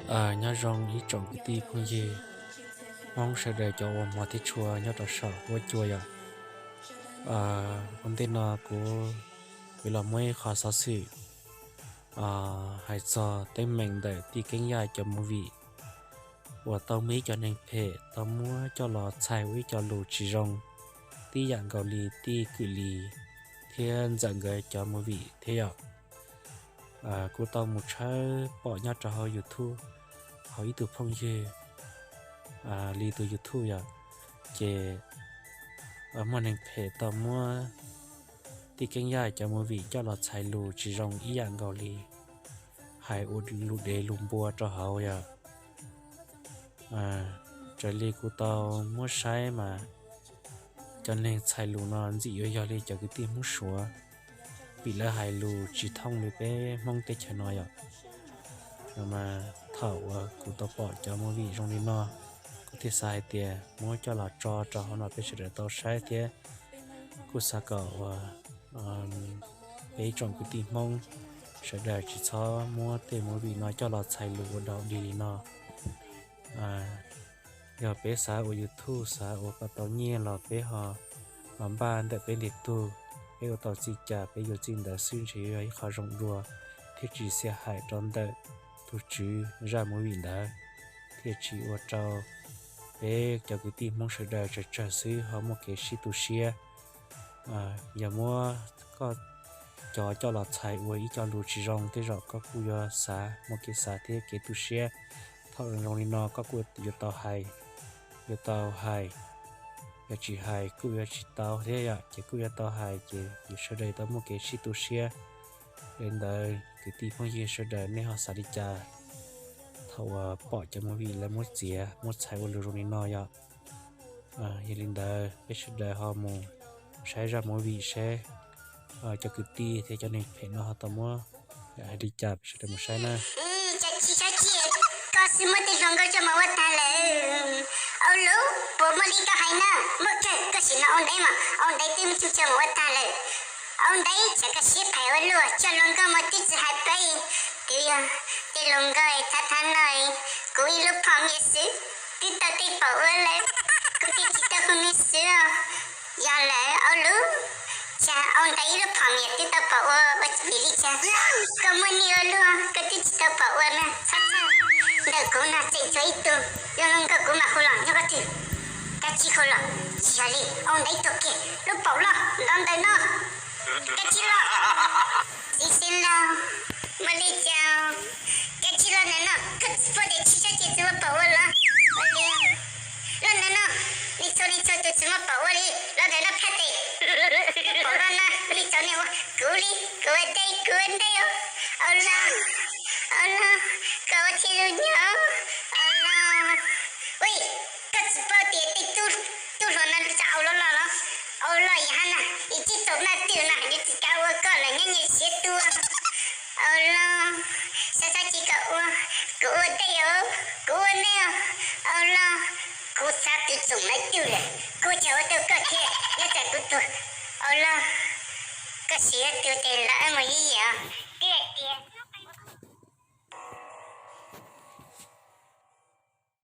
Nyob zoo ib tsoom kwv tij phooj ywg Hmoob sawv daws cov uas hmov thiab tshua nyob rau saum huab cua yom. Ua ntej no kuv yuav los muab ib qho xov xwm hais txog teeb meem ntawm tij Keeb Yaj cov movie uas tau muaj ib co neeg phem tau muab coj los txhais ua ib co lus tsis zoo tib yam nkaus li tij Kwm Lis thiab Ntxawm nkawd cov movie thiab yom. Kuv tau mus tshawb pom nyob rau hauv YouTube, hauv ib tug phooj ywg li tus YouTube yom, ces muaj neeg phem tau muab tij Keeb Yaj cov movie coj los txhais lus tsis zoo ib yam nkaus li, hais ua lus dev lus npua rau hauv yom. Raws li kuv tau muab saib mas cov neeg txhais lus no ntxim yuav yog li cov kwv tij Hmoob Suav, vim lawv hais lus tsis thooj li peb Hmoob teb chaws no yom. Mas thaum uas kuv tau pom cov movie zoo li no, kuv thiaj xav hais tias muab coj los tso rau hauv no peb sawv daws tau saib thiab kuj xav kom uas peb ib tsoom kwv tij Hmoob sawv daws tsis txhob muab tej movie no coj los txhais lus ua dog dig li no. Yog peb xav ua YouTube, xav ua kom tau nyiaj los peb ho los npaj ntawm peb ntiag tug, peb ua tau txij cas peb yuav txij ntawd xwb ntshe yuav yog ib qho zoo dua thiab tsis xia hais rau ntawm tus tswv zaj movie ntawd, thiaj tsis ua rau peb cov kwv tij Hmoob sawv daws tsawg tsawg xwb ho muaj kev sib tu siab. Yog muab koj cov coj los txhais ua ib co lus tsis zoo tej zaum koj kuj yuav xav muaj kev xav thiab kev tu siab. Thaum zoo li no koj kuj yuav tau hais, yuav tau hais, yog tsis hais kuj yuav tsis tau thiab yom, ces kuj yuav tau hais ces yus sawv daws tau muaj kev sib tu siab. Li ntawd kwv tij phooj ywg sawv daws nej ho xav li cas thaum uas pom cov movie lawv muab txiav muab txhais ua lus zoo li no yom? Yog li ntawd peb sawv daws ho mus saib zaj movie seb cov kwv tij thiab cov neeg phem no ho tau muab hais li cas, peb sawv daws mus saib na. Cas tsis saib tsis, koj xwb muab tej hluas nkauj coj mus ua tag lawm. Au lub, puas muaj li koj hais na? Muaj kawg, koj sim no Au Ntaiv mas, Au Ntaiv twb muab coj mus ua tag lawm. Au Ntaiv, tsam koj siab phem ua luaj, coj hluas nkauj mus twb tsis hais peb. Twb yog tej hluas nkauj thav thav no, kuv ib lub phom mias xwb twb tau tej pom ua lawm, kuv twb tsis tau hu nws xwb. Yog lawm Au lub, tsam Au Ntaiv ib lub phom mias twb tau pom ua, ua vim li cas koj muaj nyiaj ua luaj koj twb tsis tau pom ua na? Txhob txhawj, ntawm kuv no tseem tshuav ib tug zoo nkauj kuv mam hu los nyob qhov twg. Koj tsis hu los, tsis yog li Au Ntaiv tuag kiag lub paum loj nto ntawm no. Koj tsis los, txiv xeev laus, muaj li cas? Koj tsis los ntawm no, koj tsis pom tias tsis saib ces tsis muaj paum ua los? Ua li, los ntawm no, nej txhua nej txhua tus tsis muaj paum ua li, los ntawm no phaj tes. Lub paum loj no, nej txhua nej ua, kuv li, kuv ua dej, kuv ua dej os. Au los, au los, koj ua txhia lus nyob, au los. Ui, koj tsis paub tias tej tub, tub hluas no lub tsab au loj loj los, au los yam hab na, ib tib tug naj twm na, nws tsis kam ua koj lawm nyob nyias siab tuaj. Au los, xav xav tsis kam ua, kuv ua dej os, kuv ua dej os. Au los, kuv xav twv txoom lawv twj lawm, kuv cas ua tau koj thiab, nyob tsam kuv tuag. Au los, koj siv tus tes lawm mus ib yam.